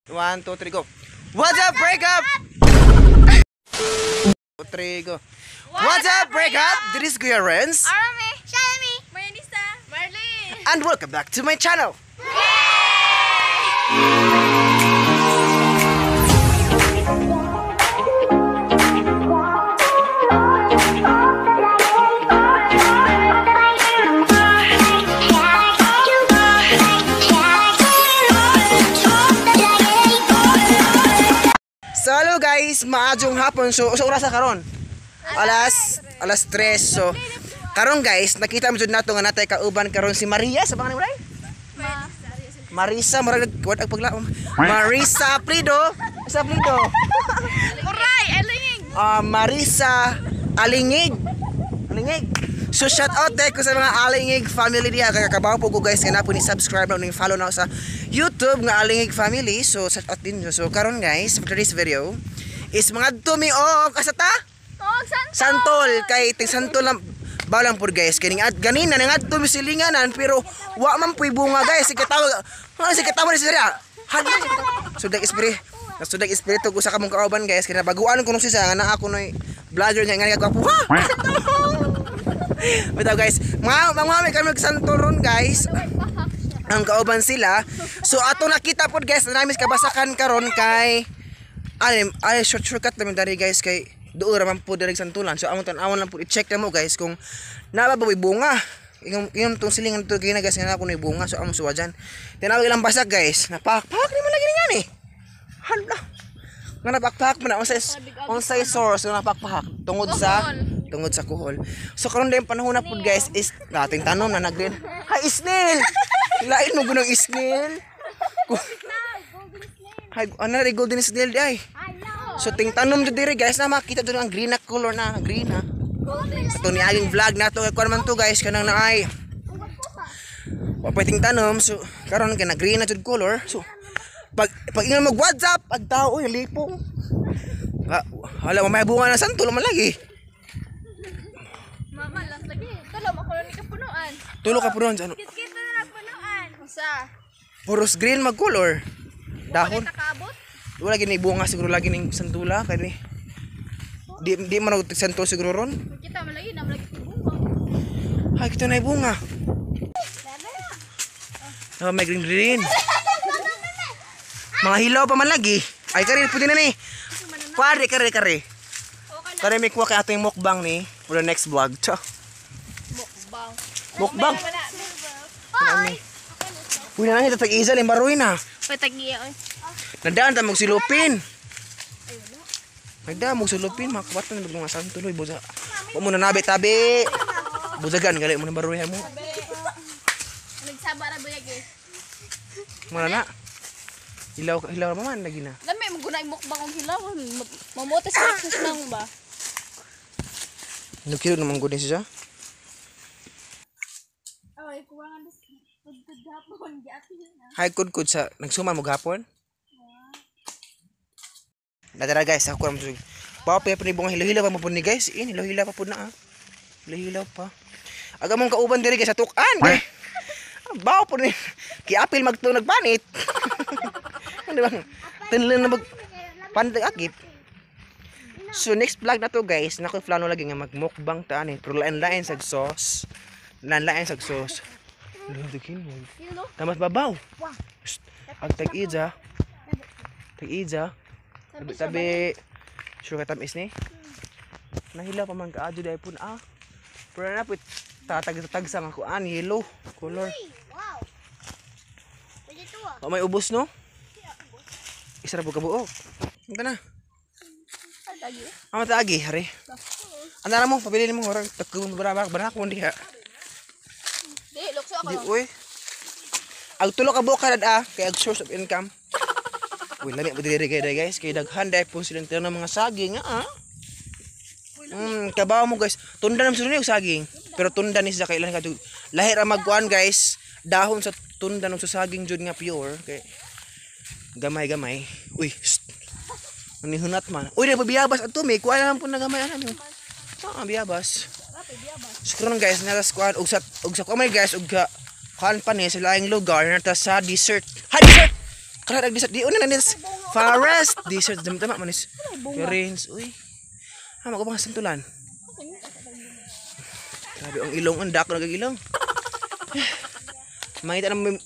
1, 2, 3, go. What's up, break up? 2, 3, go. What's up, break up? This is Kuya Renz. Arami! Shalami! Marnisa! Marlene! And welcome back to my channel. So hello guys, maadjong hapon. So sa oras karon? Alas 3. So karon guys, nakita mo jud nato nga natay kauban karon si Maria sa pangalan mo dai? Marisa, murag what ang paglaom. Marisa Aplido, sa Aplido. Uray! Alingig! Marisa Alingig. Alingig. So shout out dahil ko sa mga Alingig family diha. Kakabaw po ko guys nga na po ni subscribe na ni follow na ako sa YouTube nga Alingig family. So shout out din. So karon guys, for today's video is mga tumi og asa ta? Og santol! Santol kay ting santol lang balang pud guys kining at ganina nang adto mi silinganan pero wa man puy bunga guys. Sige tawag ano sige tawag ni siya. Hadlo. So dag espiri nasudag espiritu ko sa kamong kauban guys kay nabaguan ko nung siya nga naa ako noy vlogger nga nga gwapo ha. Bitaw guys, mga may kami magsantol ron guys. Ang kauban sila. So ato nakita pod guys na namin kabasakan karon kay ano ay shortcut namin dari guys kay doon ra man po diri sa santulan. So among tan-awon lang po i-check na mo guys kung naa ba bunga. Ingong tong silingan to gina guys nga na kuno bunga. So among suwa dyan. Tinawag ilang basak guys. Napakpak ni man lagi ni ngani. Hala. Nga napakpak man na unsay source nga napakpak tungod sa kuhol. So karon din panahon na pud guys is nating tanom na nagrin. Hay isnil. Lain mo gunang isnil. Hay ano na golden snail di ay. So ting tanom jud diri guys na makita jud ang green na color na green ha. Ato ni aging vlog na to kay kuan man to guys kanang naay. Wa pa ting tanom so karon kay na green na jud color. So pag ingon mag WhatsApp ag tao oy lipong. Hala mamaya bunga na santol man lagi. Mama, lang lagi. Tulo, makulo ni kapunuan. Tulo ka punon ano. Kita na punuan. Usa. Puros green mag color. Dahon. Nakabot? Wala gini bunga siguro lagi ning santula kay ni. Di man og santol siguro ron. Kita man lagi, na lagi bunga. Ay, kita na bunga. Oh, may green green. Mga hilaw pa man lagi. Ay, kare, pwede na ni. Pare, kare, kare. Kare, may kuha kay ato yung mukbang ni for the next vlog. Tsa. Mukbang. Mukbang. Uy, na lang ito, tag-isa, limbaruin na. Patagiya oy. Nagdaan ta mong silupin. Nagdaan mong silupin, mga kabatan, mga santuloy. Busa. Huwag mo na nabi, tabi. Busagan, gali mo na baruhin mo. Nagsaba ra buyag eh. Muna na. Hilaw, hilaw naman, lagi na. Lami mo guna mukbang og hilaw. Mamoto sa access lang ba? Nagkilo naman gudin siya. Ay, kuha nga pagkad hapon giapil na. Hi, kud sa nagsuman mo gapon. Nadara guys, ako ramon sug. Bawo pa ni bunga hilo-hilo pa mo pud ni guys. In hilo-hilo pa pud na ah. Hilo-hilo pa. Aga mong kauban diri guys sa tukan. Kay. Bawo pud ni kiapil magto nagpanit. Ano ba? Tinlan na mag panit akip. So next vlog na to guys, nako plano lagi nga magmukbang ta ani, pero lain-lain sa sauce. Lain-lain sa sauce. Lalo mo. Tamas babaw. Shh. Ag tag-ija. Tag-ija. Tabi tabi. Sure ka tamis ni? Nahila pa man kaadyo dahil po na ah. Pero na po tatag-tag sa nga kuan yellow color. Wow. Pwede to ah. Oh, may ubos no? Isa ra po kabuok. Ito na. Ama taagi, hari. Ano mo, pabili mo orang tagkung barabak barak mo diha. Di, lukso ako. Di uy. Ag tulo ka buok kada ah, kay ag source of income. Uy, lami mo diri kay guys, kay daghan dai po silang tira ng mga saging ah. Kabaw mo guys. Tunda naman sila yung saging. Pero tunda ni siya kailan ka lahi ra magkuan guys. Dahon sa tunda ng sa saging jud nga pure kay gamay-gamay. Uy, shh. Manihunat man. Uy, nagpabiyabas ato may kuan lang po na gamay ana mo. Ah, biyabas. So karon guys, nasa kuan og sa kuan guys og kuan pa ni sa laing lugar nata sa dessert. Ha, dessert. Kala desert di una na nis forest desert tama tama manis. Terrains, uy. Ah, magubang santulan. Grabe ang ilong, ang dako nagag ilong.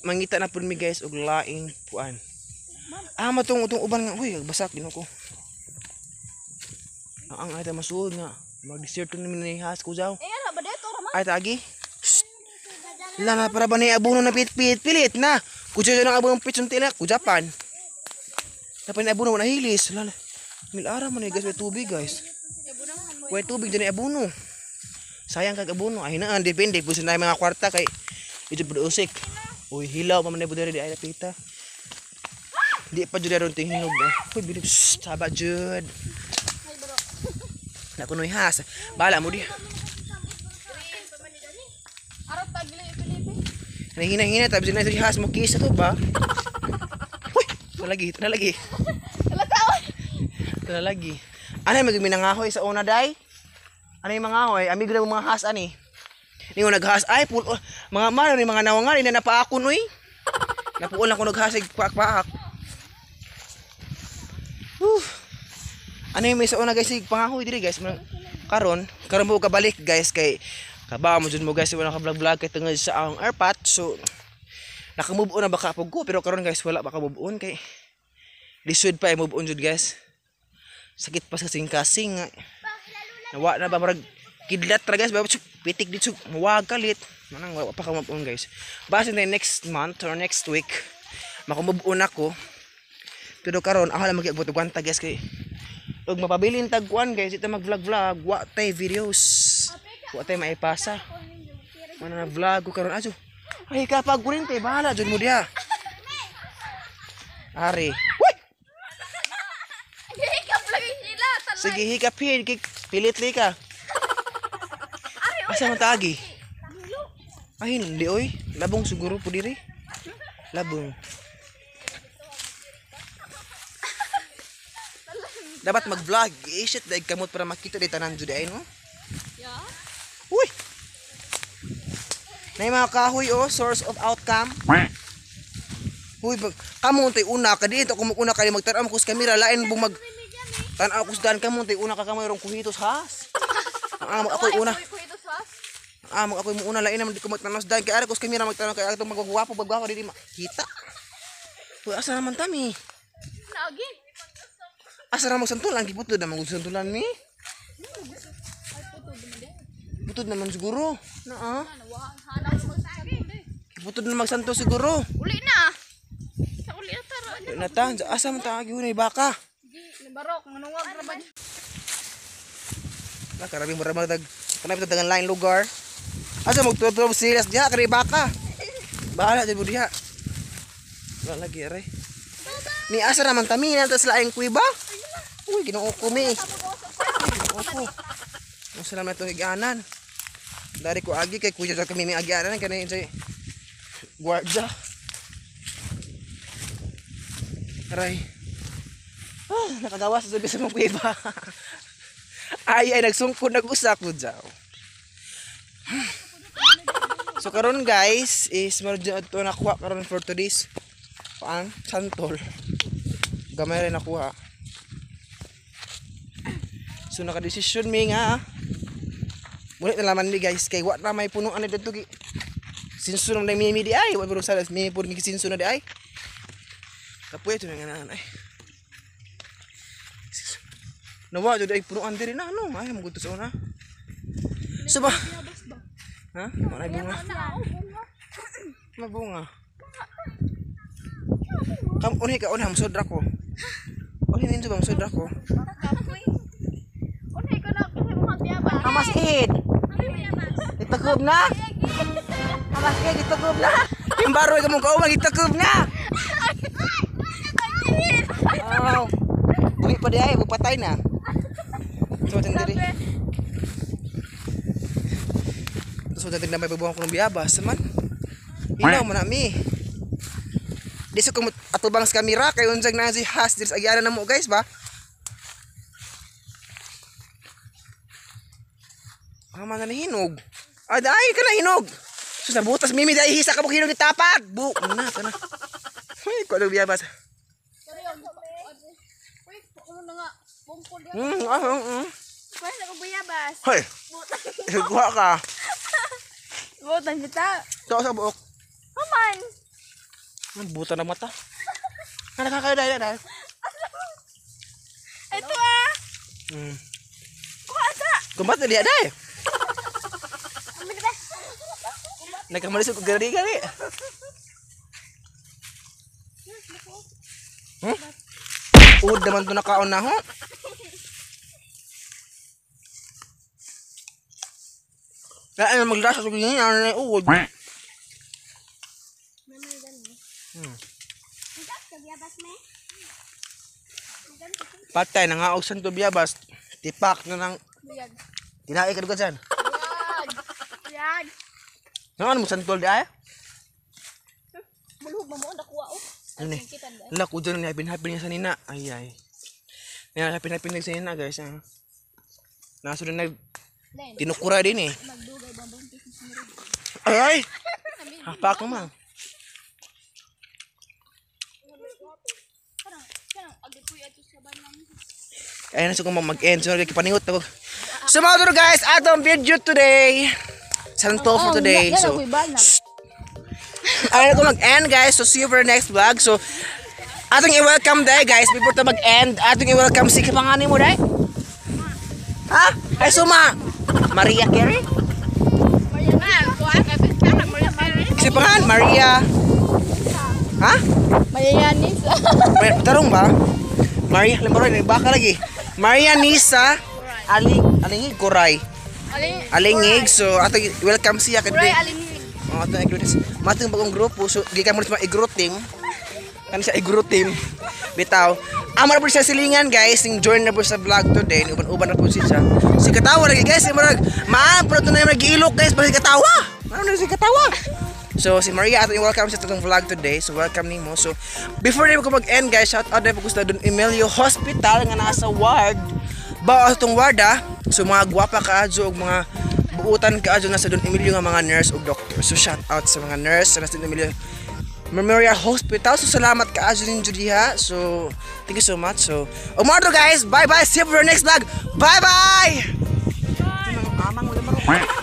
Mangita na pud mi guys og laing puan. Ah, matong utong uban nga, uy, basak din ko. Ang ay ta masuod nga. Mag-desert ni ni has ko jaw. Eh, ano ba dito? Rama? Ay tagi. Shh. Lana para ba ni abono na pit-pit pilit na. Kudya na ang abono pit sunti na kujapan. Dapat ni abono na hilis. Lala. Milara man ni guys, may tubig guys. Way tubig din abono. Sayang kag abono. Ay naan depende kung sa mga kwarta kay ito pud usik. Uy, hilaw pa man ni diri di ay napita. Di pa jud aron ting hinog. Uy, bilib. Shh, saba jud. Na kunoy has. Bala mo di. Aron tagli Pilipi. Hina-hina tapos na si has mo kisa to ba? Uy, ito lagi, ito na lagi. Wala tao. Ito na lagi. Ano yung magminangahoy sa una day? Ano yung mga hoy? Amigo na mga has ani. Ningo naghas ay pul oh, mga mano ni mga nawangan ina napaakon uy. Napuol na ko naghasig paak-paak. Whew. Ano yung may sa una guys, sig pangahoy diri guys. Karon, karon mo kabalik guys kay kaba mo jud mo guys wala ka vlog vlog kay tungod sa akong airpot. So naka-move on na baka pug ko pero karon guys wala pa ka move on kay lisod pa i move on jud guys. Sakit pa sa kasing-kasing. Nawa na ba marag kidlat ra guys, ba pitik dito muwag kalit. Manang wala pa ka move on guys. Basta na next month or next week maka-move on ako. Pero karon ako lang magiabot og kwanta guys kay og mapabilin tag kuan guys ito mag vlog vlog wa tay videos. Wa tay maipasa. Mana na vlog ko karon ajo. Ay kapag kurente bahala jud mo diha. Ari. Uy! Hikap lagi sila. Talay. Sige hikap here, kik pilit li ka. Asa man taagi? Ay hindi oy. Labong siguro po diri. Labong. Dapat mag-vlog. I-shit dahil kamot para makita di tanan jud ay no. Yeah. Uy! Nay mga kahoy oh, source of outcome. Uy, kamo tay una ka dito kung una ka magtan-aw ko sa kamera lain bung mag tan-aw ko sa daan kamo tay una ka kamay rong kuhitos has. Ang amag ako'y una. Kuhitos has. Ang amag ako'y muuna lain naman di ko magtan-aw sa daan kay ari ko sa kamera magtan-aw kay atong magwapo bagwapo di makita. Uy, asa naman tami? Naagi. Asa naman magsantulan? Giputod naman kung santulan ni. Putod naman siguro. Naa. Putod na magsanto siguro. Uli na. Sa uli na tara. Uli na ta. Asa man ta agi baka. Barok manungwag ra ba? Na karabing mura magdag kanay dagan lain lugar. Asa magtutulob silas diha kani baka. Bahala jud mo diha. Wala lagi aray. Ni asa naman tami na tas laing kuiba. Uy, Ginoo ko mi. Ginoo ko. Unsa naman itong higanan? Dari ko agi kay kuya sa kami may agianan kanay sa guardia. Aray. Ah, nakagawa sa sabi sa mga kuiba. Ay ay nagsungkod nag-usak ko jaw. So karon guys is meron dyan ito nakuha karon for today's paan santol. Gamay rin nakuha. So nakadesisyon mi nga. Muli na laman mi guys kay wa na may punuan na didto gi. Sinso na mimi di ay, wa bro sa mimi pud gi sinso na di ay. Kapoy ito nga naan ay. Nawa jud ay punuan diri na ano, ay mo sa una. So ba? Ha? Wala bunga. Mabunga. Kam unhi ka unha musod ra ko. Unhi ninyo ba musod ra ko? Unhi ko na kasi mga biyabas. Hamas id. Itakob na. Hamas id itakob na. Timbaro ka mong kaumang itakob na. Aw. Uwi pa di ay, patay na. So diri. So diri na may bubuhan ko ng biyabas man. Ilaw mo na mi. Di sa kumut atubang sa kamera kay unsag na si has diri sa agyanan na mo guys ba. Ama na hinog. Ay, dai ka na hinog. So sa butas mimi dai hisa ka mo hinog itapag. Bu na kana. Ay, ko biyabas. Uy, ano na nga. Bungkol yan. Ah. Pwede na bayabas. Hoy, kuha ka. Butan kita. Ito sa buok. Paman. Ang buta na mata. Ano ka kayo dahil dahil? Ito ah. Kuha sa. Kumbat na diya dahil. Ano ba? Nagkamali sa gari gari. Uod naman to nakaon na ho. Kaya ano maglasa sa ganyan, ano na yung uod. Bayabas me. Patay, nangaog sa tubiyabas. Tipak na ng Buyag. Tinae ka dugan. Buyag. Buyag. Nga ano mo santol di ay? Bulhog mo mo nakuha oh. Ano ni? Kita ba? Ala ko dyan happy happy niya sa nina. Ay ay. Niya happy happy niya sa nina guys. Ah. Naso na nag Len. tinukura din eh. Magdugay ba bang Ay ay. Hapak mo man. Kanang kanang agipuy ato sa banang. Ay nasa ko mag-end. So nagkipanigot ako. So mga turo guys, atong video today. Santo for today. So ay ko mag-end guys. So see you for the next vlog. So atong i-welcome day guys before ta mag-end. Atong i-welcome si kapangani mo day. Ha? Ay suma. Maria Carey? Si pangan Maria. Ha? Mayayanis. May tarong ba? Maria, limbaron, baka lagi. Maria Nisa Aling Alingig Kuray. Alin Alingig. So atong welcome siya kay Kuray alingig. Oh, atong igro matong bagong grupo. So gikan mo sa mga igro team. Kan siya igro team. Bitaw. Amo na po siya silingan guys, ning join na po sa vlog today. Ni uban-uban na po siya. Si katawa lagi guys, si murag maan pero to na yung nag-iilok guys, basta si katawa. Ano na si katawa? So si Maria atong welcome sa atong vlog today. So welcome nimo. So before na ko mag-end guys, shout out na po ko sa Don Emilio Hospital nga nasa ward. Ba atong ward ah. So mga gwapa ka adyo ug mga buutan ka adyo nasa Don Emilio nga mga nurse ug doctor. So shout out sa mga nurse sa nasa Don Emilio Memorial Hospital. So salamat ka adyo ninyo diha. So thank you so much. So umordo guys. Bye bye. See you for the next vlog. Bye bye. Bye. Amang mo.